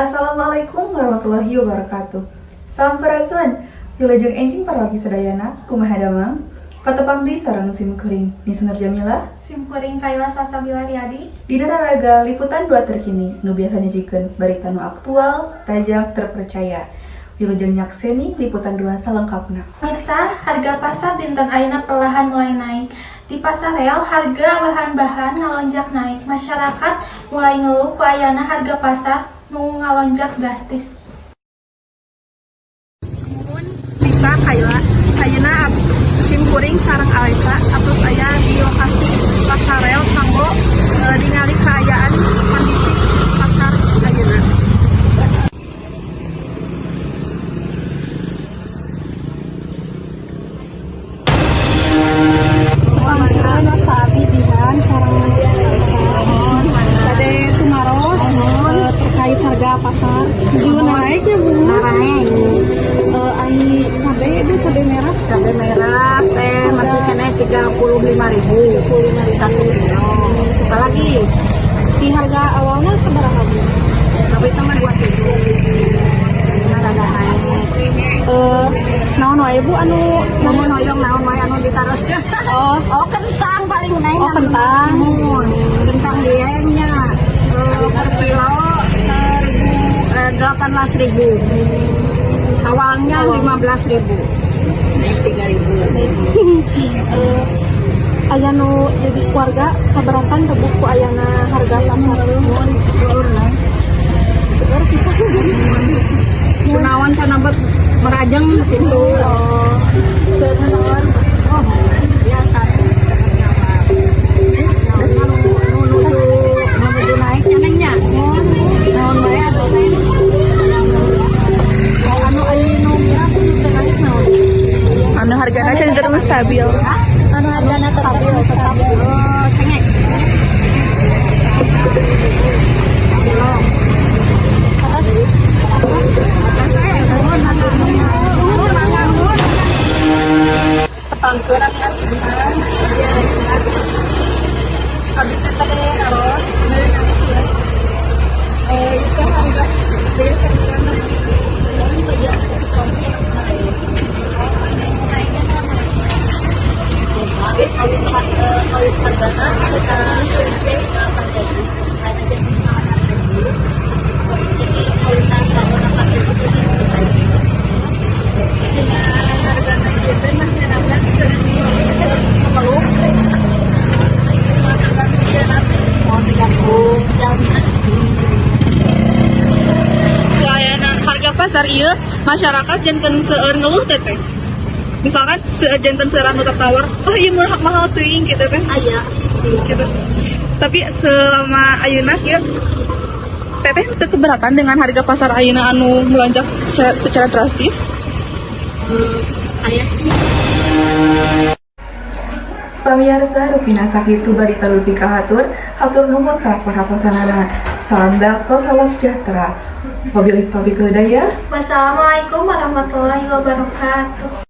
Assalamualaikum warahmatullahi wabarakatuh. Sampurasun. Wilujeng enjing parwargi sadayana, kumaha damang? Patepang deui sareng sim kuring Nisa Nur Jamila. Sim kuring Kaila Sasabila Riyadi. Dina Naraga liputan 2 terkini nu biasa nyajikeun barita nu aktual, tajam, terpercaya. Wilujeng nyakseni liputan 2 salengkapna. Pemirsa, harga pasar dinten ayeuna perlahan mulai naik. Di pasar rel, harga bahan-bahan ngalonjak naik. Masyarakat mulai ngeluh ku ayana harga pasar nu ngalonjak drastis. Muhun, Lisa, Kaila, ayeuna sim kuring sareng Alesa atos aya di lokasi pasar rel kanggo ningali kaayaan kondisi pasar ayeuna. Panggilan Abi Jihan sareng Alesa. Bade tumaros terkait harga pasar. Jujur naik ya, Bu? Naik. Ai cabe itu cabe merah? Cabai merah teh masih keneh 35.000 1 kilo. Suka lagi. Di harga awalnya sabaraha, Bu? Cabai itu mah 27. Nah, rada naik. Naon wae, Bu, anu? Namun hoyong naon wae anu ditaroskeun. Oh. Oh, kentang paling naik. Oh, kentang. Muhun, kentang diengnya per kilo 18.000. Awalnya 15.000. Naik 3.000. Aya nu jadi keluarga keberatan teu, Bu, ku ayana harga pasar? Muhun, seueur naik. Seueur pisan. Kunaon cenah bet merajeng gitu. Oh, seueur naon? Oh, biasa sih. Nu nuju naik nya, Neng, nya. Naon wae atuh, Neng? Oh, anu aya nu murah teu naik naon? Anu hargana cenderung stabil. Anu hargana stabil, tetap. Oh, cengek. Kilo. Atas nuhun, hatur nuhun. Nuhun, nuhun. Tepangkeun atuh. Abdi teh tadi naros. Itu harga hargana kita harga pasar ieu masyarakat janten seueur ngeluh teh teh. Misalkan seueur janten seueur anu tatawar, "Oh, ieu murah mahal teuing," gitu kan. Aya. Gitu. Tapi selama ayeuna kieu teteh teu keberatan dengan harga pasar ayeuna anu melonjak secara drastis? Aya. Pamirsa, rupina sakitu barita leuwih kahatur, hatur nuhun kana perhatosanana. Salam bakto, salam sejahtera. Wabillahi taufiq wal hidayah. Wassalamualaikum warahmatullahi wabarakatuh.